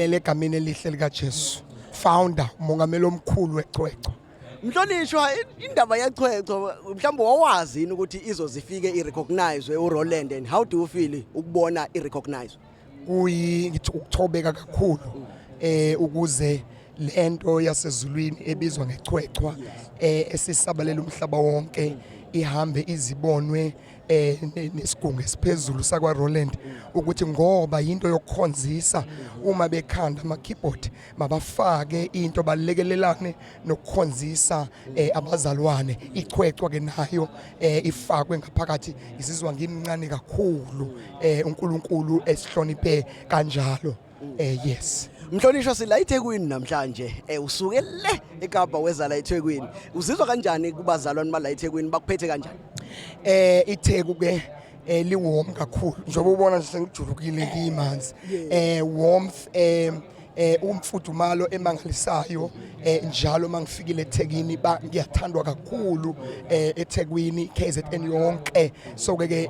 Ngiyabingelela egameni elihle likaJesu. Founder, umongameli omkhulu wechwechwe. Mhlonishwa, indaba yechwechwe, mhlawumbe wawazi yini ukuthi izozifike i-recognize uRoland, and how do you feel ukubona i-recognize? Kuyi ngithi ukuthobeka kakhulu ukuze lento yasezulwini ebizwa ngechwechwa esisabalela umhlaba wonke ihambe izibonwe nesigungu esiphezulu sakwa Roland, ukuthi ngoba into yokukhonzisa, uma bekhanda ama keyboard mabafake into balekelelane nokukhonzisa abazalwane. Ichwechwa ke nayo ifakwe ngaphakathi. Ngizizwa ngimncane kakhulu, uNkulunkulu esihloniphe kanjalo, yes. Mhlonishwa, sila eThekwini namhlanje. Usuke le eKapa weza la eThekwini. Uzizwa kanjani kubazalwane bala eThekwini? Bakuphethe kanjani? iTheku ke li-warm kakhulu, njengoba ubona nje sengijulukile kimanzi, warmth, umfudumalo emangalisayo. Njalo mangifikile eThekwini ba ngiyathandwa kakhulu eThekwini, KZN yonke. So ke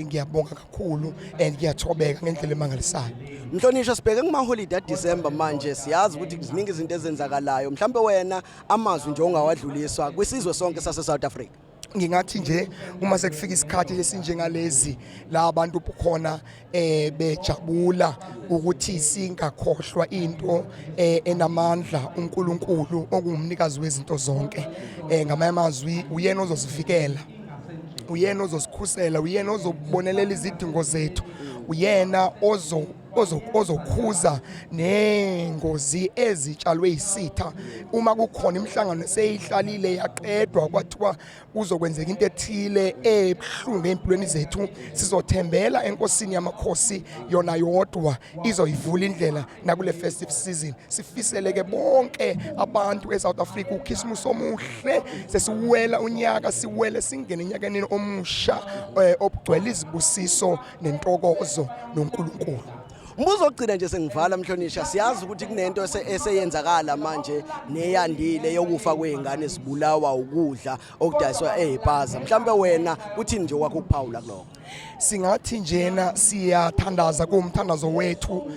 ngiyabonga kakhulu and ngiyathobeka ngendlela emangalisayo. Mhlonishwa, sibheke kuma holiday December manje. Siyazi ukuthi ziningi izinto ezenzakalayo. Mhlawumbe wena amazwi nje ongawadluliswa kwisizwe sonke sase South Africa? Ngingathi nje uma sekufika isikhathi esinjengalezi la abantu khona bejabula, ukuthi singakhohlwa into enamandla, uNkulunkulu ongumnikazi wezinto zonke. Ngamanye amazwi, uyena ozosivikela, uyena ozosikhusela, uyena ozobonelela izidingo zethu, uyena ozo ozokhuza nengozi ezitshalwe isitha. Uma kukhona imihlangano seyihlalile yaqedwa, kwathiwa kuzokwenzeka into ethile ebuhlungu empilweni zethu, sizothembela enkosini yamakhosi. Yona yodwa izoyivula indlela. Nakule festive season sifiseleke bonke abantu eSouth Africa uKhisimusi omuhle. Sesiwela unyaka, siwele singene enyakeni omusha obugcwele izibusiso nentokozo noNkulunkulu. Umbuzo ogcina nje sengivala, mhlonishwa, siyazi ukuthi kunento eseyenzakala manje neyandile yokufa kwezingane zibulawa ukudla okudayiswa ezipaza. Mhlambe wena kuthini nje kwakho ukuphawula kuloko? Singathi njena siyathandaza, kuwumthandazo wethu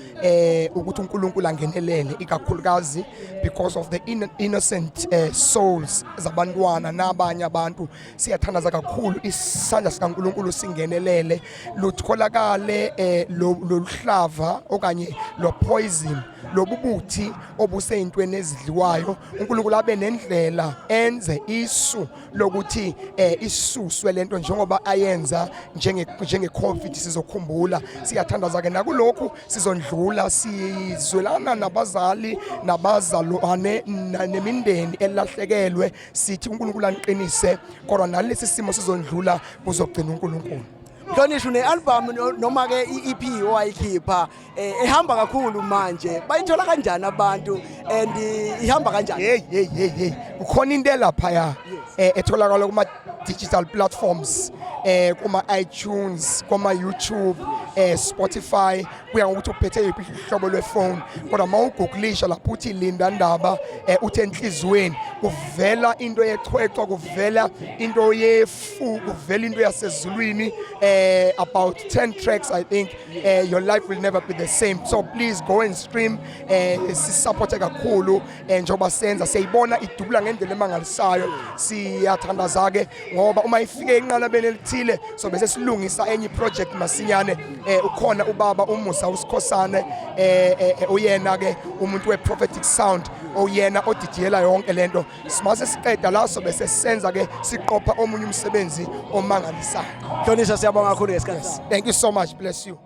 ukuthi uNkulunkulu angenelele, ikakhulukazi because of the innocent souls zabantwana nabanye abantu. Siyathandaza kakhulu isandla sikaNkulunkulu singenelele, lutholakale loluhlava okanye lo poison, lobubuthi obuseyintweni ezidliwayo. uNkulunkulu abe nendlela, enze isu lokuthi isuswe lento njengoba ayenza njenge COVID, sizokhumbula. Siyathandaza ke nakulokhu sizondlula, sizwelana nabazali nabazalwane nemindeni elahlekelwe. Sithi uNkulunkulu aniqinise, kodwa nalesi simo sizondlula, kuzogcina uNkulunkulu. Mhlonishwa, une-album noma ke i-EP owayikhipha ehamba kakhulu manje. Bayithola kanjani abantu and ihamba kanjani? Hey, hey, hey, hey, kukhona into elapha ya etholakala kuma digital platforms, kuma iTunes, kuma YouTube, Spotify, kuya ngokuthi uphethe yiphi uhlobo lwefone. Kodwa mawugooglisha lapho uthi Linda Ndaba, uthi enhlizweni, kuvela into yechwechwa, kuvela into yefu, kuvela into yasezulwini, about 10 tracks, I think. Your life will never be the same, so please go and stream. Sisupport kakhulu njengoba senza, siyayibona idubula ngendlela emangalisayo. Siyathandaza ke ngoba uma ifike enqanabeni elithile, so bese silungisa enye project masinyane. Ukhona ubaba uMusa uSikhosane, uyena ke umuntu we prophetic sound, oyena odidiyela yonke lento. Simase siqeda la, so bese senza ke, siqopha omunye umsebenzi omangalisayo. Mhlonishwa, siyabonga kakhulu ngesikhathi. Thank you so much, bless you.